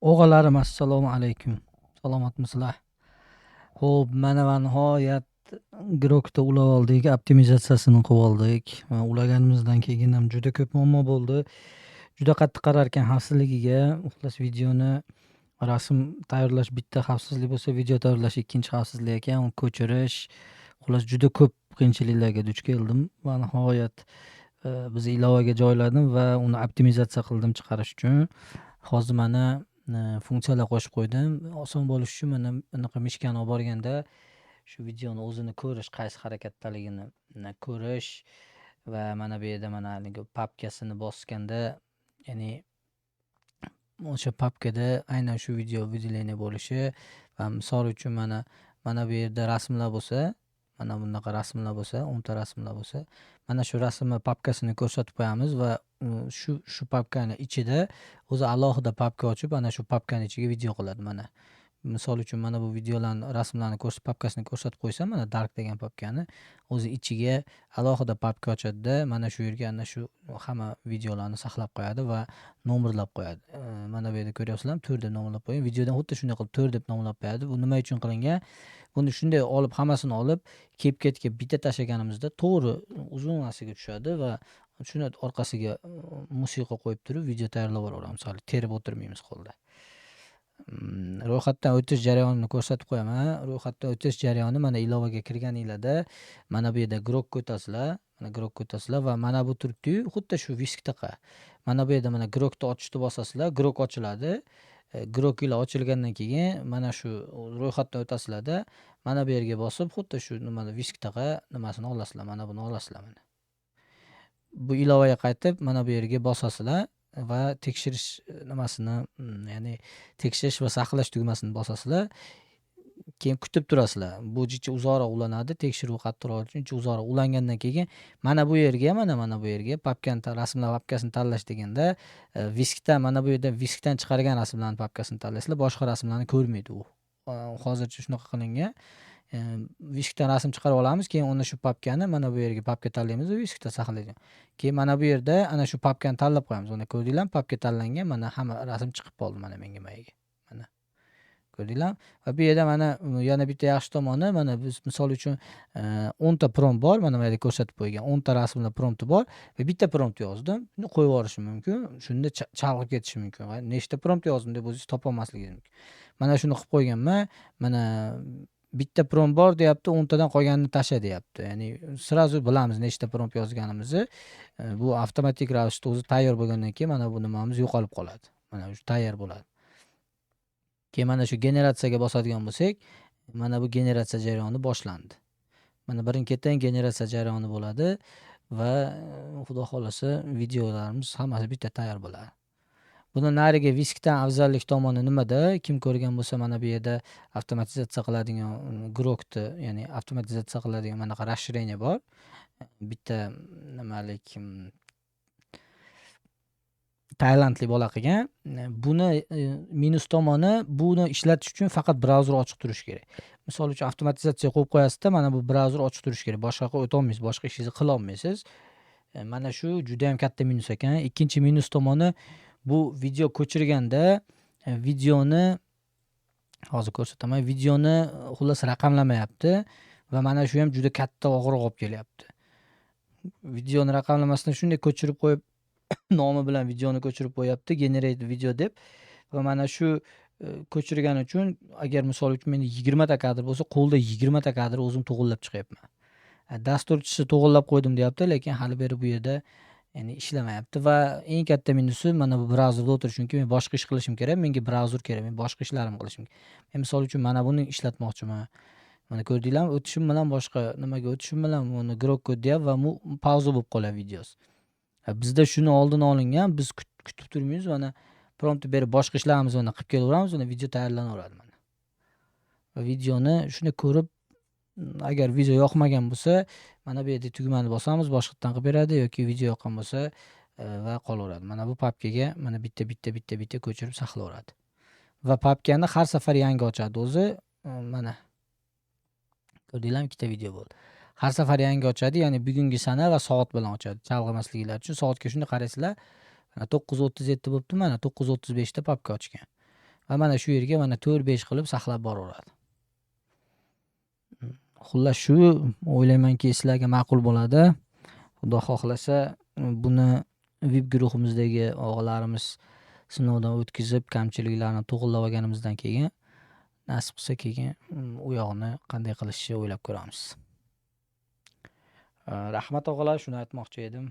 O'g'alarim, assalomu alaykum. Salomatmisizlar? Xo'p, mana va nihoyat Grokda ulab oldik, optimizatsiyasini qilib oldik. Va ulaganimizdan keyin ham juda ko'p muammo bo'ldi. Juda qattiq qarar ekan xavfsizligiga. Xullas, videoni rasm tayyorlash bitta xavfsizlik bo'lsa, video tayyorlash ikkinchi xavfsizlik ekan, uni ko'chirish. Xullas, juda ko'p qiyinchiliklarga duch keldim va nihoyat biz ilovaga joyladim va uni optimizatsiya qildim chiqarish uchun. Hozir mana funksiyalar qo'shib qo'ydim. Oson bo'lishi uchun mana bunaqa мышка ni olib borganda shu videoni o'zini ko'rish, qaysi harakatdaligini ko'rish va mana bu yerda mana haligi papkasini bosganda, ya'ni o'sha papkada aynan shu video выделение bo'lishi va misol uchun mana bu yerda rasmlar bo'lsa, mana bunaqa rasmlar bo'lsa, 10 ta rasmlar bo'lsa, mana shu rasmni papkasini ko'rsatib qo'yamiz va shu papkani ichida o'zi alohida papka ochib, ana shu papkani ichiga video qiladi mana. Misol uchun, mana bu videolarni, rasmlarni papkasini ko'rsatib qo'ysam, mana dark degan papkani o'zi ichiga alohida papka ochadida, mana shu yerga ana shu hamma videolarni saqlab qo'yadi va nomerlab qo'yadi. Mana bu yerda ko'ryapsizlarmi? 4 deb nomerlab qo'ygan. Videodan xuddi shunday qilib 4 deb nomlab qo'yadi. Bu nima uchun qilingan? Buni shunday olib, hammasini olib, CapCutga bitta tashlaganimizda to'g'ri uzun narsaga tushadi va shuni orqasiga musiqa qo'yib turib video tayyorlab yuboraveramiz. Hali terib o'tirmaymiz qo'lda. Ro'yxatdan o'tish jarayonini ko'rsatib qo'yaman. Ro'yxatdan o'tish jarayoni: mana ilovaga kirganinglarda mana bu yerda Grokka o'tasizlar, mana Grokka o'tasizlar va mana bu turibdi-yu, xuddi shu Whiskdaqa. Mana bu yerda mana Grokni ochishni bosasizlar, Grok ochiladi. Grokinglar ochilgandan keyin mana shu ro'yxatdan o'tasizlarda, mana bu yerga bosib, xuddi shu nimani Whiskdaqa nimasini olasizlar, mana buni olasizlar mana. Bu ilovaga qaytib, mana bu yerga bosasizlar va tekshirish nimasini, ya'ni tekshirish va saqlash tugmasini bosasizlar. Keyin kutib turasizlar. Bu jicha uzoqroq ulanadi, tekshiruv qattiqroq uchun uzoqroq ulangandan keyin mana bu yerga, mana bu yerga papkani, rasmlar papkasini tanlash deganda, Whiskdan, mana bu yerda Whiskdan chiqargan rasmlarni papkasini tanlaysizlar, boshqa rasmlarni ko'rmaydi u. Hozircha shunaqa qilingan. Whiskdan rasm chiqarib olamiz, keyin uni shu papkani mana bu yerga papka tanlaymiz va Whiskda saqlaydi. Keyin mana bu yerda ana shu papkani tanlab qo'yamiz. Mana ko'rdinglarmi, papka tanlangan, mana hamma rasm chiqib qoldi mana menga mayiga. Mana. Ko'rdinglarmi? Va bu yerda mana yana bitta yaxshi tomoni, mana biz misol uchun 10 ta prompt bor, mana bu yerda ko'rsatib qo'ygan 10 ta rasmli prompti bor va bitta prompt yozdim. Shuni qo'yib yuborishim mumkin. Shunda chalg'ib ketishi mumkin va nechta prompt yozdim deb o'zingiz topolmasligingiz mumkin. Mana shuni qilib qo'yganman. Mana bitta prompt bor deyapti, 10 tadan qolganini tasha deyapti. Ya'ni сразу bilamiz nechta prompt yozganimizni. Bu avtomatik ravishda o'zi tayyor bo'lgandan keyin mana bu nimamiz yo'qolib qoladi. Mana shu tayyor bo'ladi. Keyin mana shu generatsiyaga bosadigan bo'lsak, mana bu generatsiya jarayoni boshlandi. Mana birin-ketin generatsiya jarayoni bo'ladi va Xudo xohlasa, videolarimiz hammasi bitta tayyor bo'ladi. Buni narigi Whiskdan afzallik tomoni nimada? Kim ko'rgan bo'lsa, mana bu yerda avtomatizatsiya qiladigan Grokni, ya'ni avtomatizatsiya qiladigan manaqa расширение bor. Bitta nimalik tailandlik bola qilgan. Buni minus tomoni, buni ishlatish uchun faqat brauzer ochiq turishi kerak. Misol uchun, avtomatizatsiya qo'yib qo'yasizda, mana bu brauzer ochiq turishi kerak. Boshqa yoqqa o'tolmaysiz, boshqa ishingizni qilolmaysiz. Mana shu juda ham katta minus ekan. Ikkinchi minus tomoni, bu video ko'chirganda videoni hozir ko'rsataman. Videoni xullas raqamlamayapti va mana shu ham juda katta og'riq olib kelyapti. Videoni raqamlamasdan shunday ko'chirib qo'yib, nomi bilan videoni ko'chirib qo'yapti, generate video deb va mana shu ko'chirgani uchun agar misol uchun menda 20 ta kadr bo'lsa, qo'lda 20 ta kadr o'zim to'g'irlab chiqyapman. Dasturchisi to'g'irlab qo'ydim deyapti, lekin hali beri bu yerda, ya'ni ishlamayapti va eng katta minusi mana bu brauzerda o'tirish, chunki men boshqa ish qilishim kerak, menga brauzer kerak, men boshqa ishlarimni qilishim kerak. Men misol uchun mana buni ishlatmoqchiman. Mana ko'rdinglarmi, o'tishim bilan, boshqa nimaga o'tishim bilan buni Grok deyapti va bu pauza bo'lib qoladi videosi. Bizda shuni oldini olingan, biz kutib turmaymiz, mana promptni berib boshqa ishlarimizni mana qilib kelaveramiz, mana video tayyorlanaveradi mana. Va videoni shuni ko'rib, agar video yoqmagan bo'lsa, mana bu yerda tugmani bosamiz, boshqatdan qilib beradi yoki video yoqqan bo'lsa va qolaveradi. Mana bu papkaga mana bitta bitta bitta bitta ko'chirib saqlayveradi. Va papkani har safar yangi ochadi o'zi. Mana ko'rdinglarmi, ikkita video bo'ldi. Har safar yangi ochadi, ya'ni bugungi sana va soat bilan ochadi. Chalg'imasliklari uchun soatga shunday qaraysizlar. Mana 9:37 bo'libdi, mana 9:35 da papka ochgan. Va mana shu yerga mana 4-5 qilib saqlab boraveradi. Xullas shu, o'ylaymanki, sizlarga ma'qul bo'ladi. Xudo xohlasa, buni VIP guruhimizdagi og'alarimiz sinovdan o'tkazib, kamchiliklarni to'g'irlab olganimizdan keyin, nasib qilsa, keyin u yog'ini qanday qilishni o'ylab ko'ramiz. Rahmat, og'alar, shuni aytmoqchi edim.